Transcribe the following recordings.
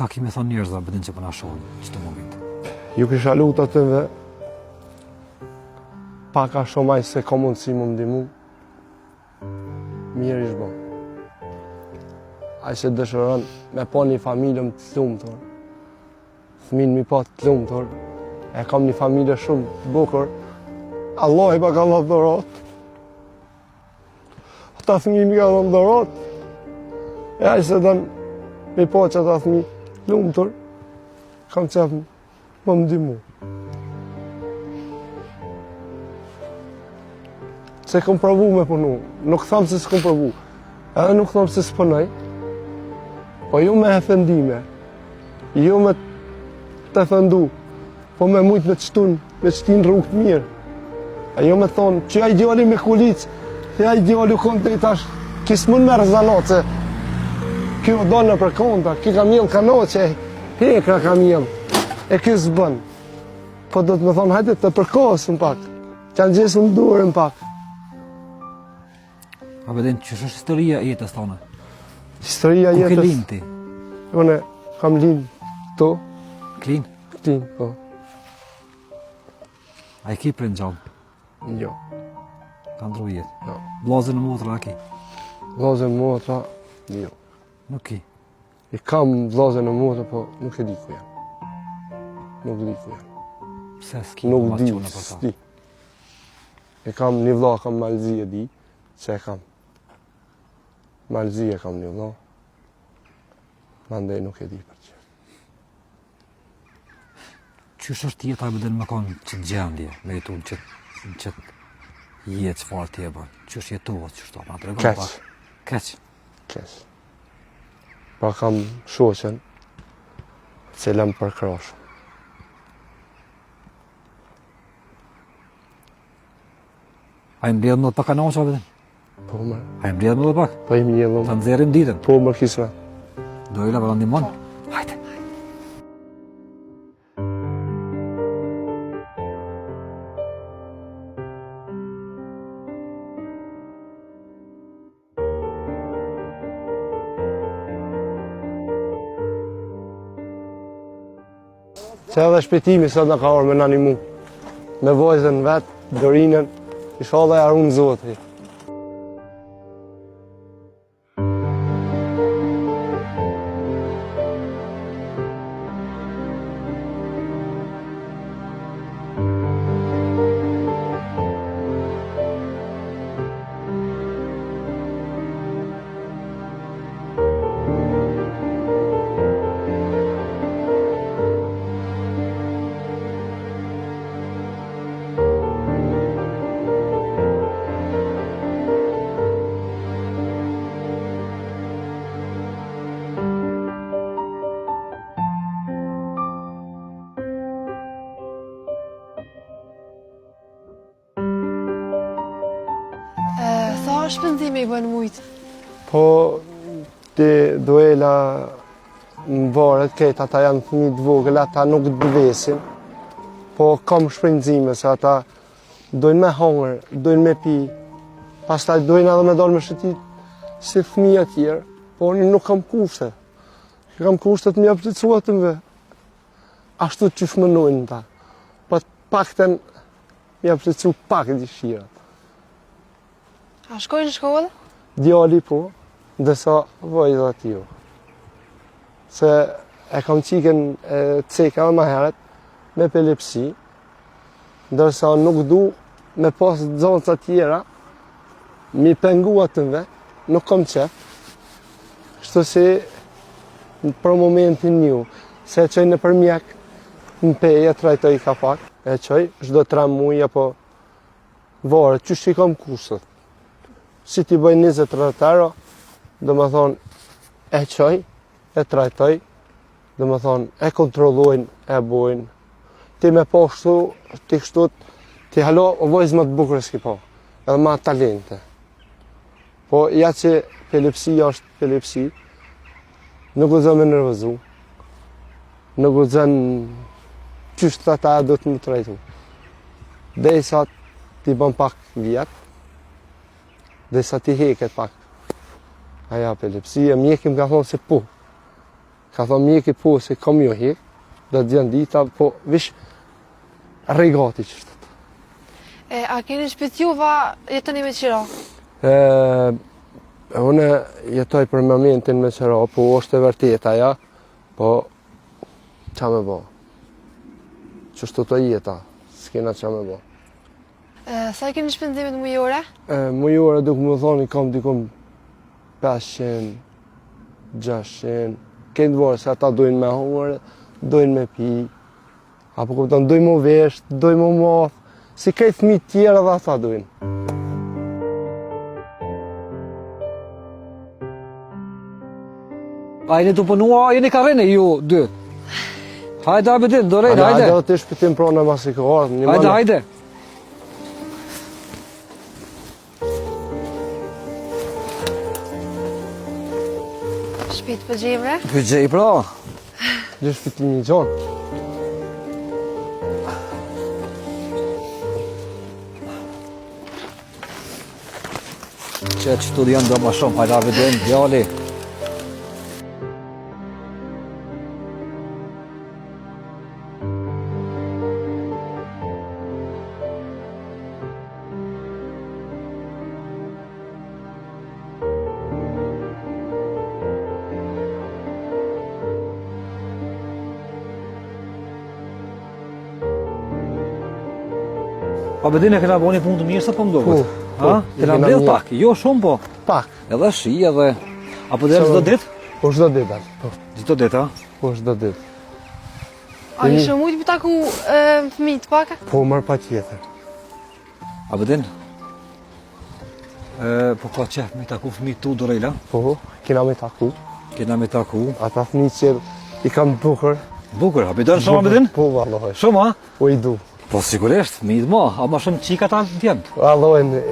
Çka ki me thonë njerëzve Abedin që po na shohin qëto moment? Ju kisha lut atynve pak a shumë ai se ka mundësi me m'ndihmu. Mirë ish bo. Ai se dëshiron me pa një familje të lumtur. Fëmin mi pa të lumtur. E kam një familje shumë të bukur. Allahi ma ka dhënë dhuratë. Ata fëmi mi ka dhënë dhuratë. E ai se don mi pa që ata fëmi lumtur. Kam qef me m'ndihmu. Se kom provu me punu, nuk tham se s'kom provu, edhe nuk tham se s'punoj, po jo me ofendime, jo me të ofendu, po me mujtë me të shtun, me të shti n'rrugë të mirë. A jo me thonë, që ai djali me kulic, që ai djali u konë të i tash, ky s'mun merr zanat, se ky u donë nëpër konta, ky ka mjellë kanoçe, hekra ka mjellë, e ky s'bën. Po do të me thonë, hajde të përkosëm pak, t'ia ngjesim dorën pak. Abedin, qysh është historia e jetës tane? Historia e jetës... Ku ke lind ti? Unë kam lind këtu. Klinë? Klinë, po. A i ki prind gjallë? Jo. Ka ndrru jetë? Jo. Vllazën e motra a ki? Vllazën motra, jo. Nuk ki? I kam vllazën e motra, po nuk e di ku janë. Nuk di ku janë. Pse s'ki? Nuk di, s'di. E kam një vlla, kam Mal Zi e di, që e kam. Mal Zi e kam një vlla. Mandej nuk e di për që. Qysh është jeta Abedin me konë n'qëtë gjendje, me jetu në qëtë, në qëtë jetë çfarë ti e bën? Qysh jetohet, qysh to, ma tregon Keq. pak. Keq. Keq. Pa kam shoqen, cila më përkrah shumë. A i mbledhëm edhe pak kanoçe, Abedin? Po, më. A i mbledhëm edhe pak? Po i mbledhëm. Ta nxjerrim ditën? Po, më kisme. Dojla, po ndihmon? Hajde. Se edhe shpëtimi sot na ka ardhur me na nimu. Me vajzën vet, Dorinën, ishalla ja run Zoti. Sa shpenzime i bën n'mujt? Po, ti duela më varet, krejt ata janë fëmijë të vogël, ata nuk të vesin. Po, kam shpenzime, se ata dojnë me hongër, dojnë me pi, pastaj dojnë edhe me dalë me shëtit si fëmijë tjerë, po unë nuk kam kushte. Kam kushte të m'ja plotësu atynve. Ashtu qysh menojnë ta. Po të paktën m'ja plotësu pak dëshirat. A shkojnë në shkollë? Djali po, ndërsa vajzat jo. Se e kam çikën e ceka edhe ma herët me epilepsi, ndërsa nuk du me pas nxansa tjera, mi pengu atynve, nuk kam qef, kështu si për momentin jo, se e çoj nëpër mjek, në Pejë e trajtoj ka pak, e çoj, çdo tre muj, apo varet, qysh i kam kushtet. Si t'i bëj 20-30 euro, domethonë, e çoj, e trajtoj, domethonë, e kontrollojnë, e bojnë. Ti me po kështu, ti kështu, ti hala vajzë më të bukur s'ki pa, edhe ma talente. Po, ja që epilepsia është epilepsi, nuk guxon me nervozu, nuk guxon qysh të ata do të më trajtu. Derisa t'i bën pak vjet, derisa t'i heket pak. Aja epilepsia, mjeki më ka thonë se po. Ka thonë mjeki po se kam jo hek, do të vjen dita, po vish rri gati qështu. E, a keni shpi juva, jetoni me qira? E, unë jetoj për momentin me qira, po është e vërteta, ja, po qa me bo? Qështu të jeta, s'kena qa me bo. E, sa i keni shpenzimet mujore? E, mujore, duke më thonë, i kam dikun 500, 600, krejt varet se ata dojnë me hongër, dojnë me pi, apo kupton, dojnë mu vesh, dojnë mu math, si krejt fëmijët tjerë edhe ata dojnë. A jeni tu punu, a jeni ka rrini, ju dy? Hajde, Abedin, Dorela, hajde. Hajde, të shpitim pra në masi ka ardhë. Hajde, hajde. Shpejt po gjej bre? Po gjej pra. Gjë shpejt një gjonë. Që që të janë do ma shumë, hajde Abedin, djali. Abedin e kena bo një punë të mirë sa po më duket. Po, po, Ha? Kena mbledh pak, jo shumë po. Pak. Edhe shi edhe apo del çdo ditë? Po çdo ditë, po. Çdo ditë, ha? Po çdo ditë. A kishe mujtë me taku fëmijët pak? Po, mërë pa tjetër. Abedin? E, po ka qef me taku fëmijët tu, Dorela? Po, kena me taku. Kena me taku. Ata fëmijët që i kam bukur. Bukur, a pi don shumë Abedin? Po, vallahi. Shumë, a? Po i du. Po sigurisht, fëmijët mo, a ma shumë qikat a djemt? Vallahi,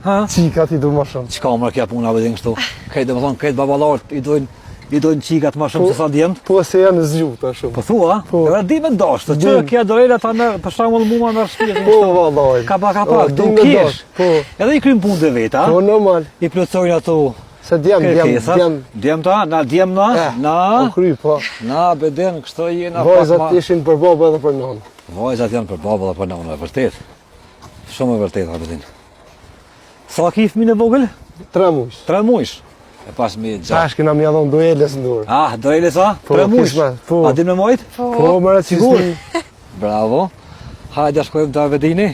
Ha? Qikat i du ma shumë. Çka më kja puna Abedin kështu? Krejt domethonë, krejt baballarët i dojnë i dojnë qikat ma shumë po, se sa djemt? Po se janë zgjuta shumë. Po thua? Po. Edhe di me dashtë, që kja Dorela ta merr, për shembull mua ma merr shpirtin. Po vallahi. Ka pa ka pa, do kesh. Po. Edhe i kryen punët e veta. Po normal. I plotësojnë ato Se djem, djem, djem. Djem ta, na djem na, eh, na. Po kry, po. Na Abedin, kështu jena pak Vajzat ishin për babë edhe për nënë. Vajzat janë për babë edhe për nënë, e vërtet. Shumë e vërtet, Abedin. Sa ki fëmijën e vogël? 3 mujsh. 3 mujsh. E pas me gjatë. Tash kena me ia dhon Dorelës në dorë. Ah, Dorelës a? Po, 3 mujsh. Po. A din me majt? Po, po më Sigur. Bravo. Hajde shkojmë te Abedini.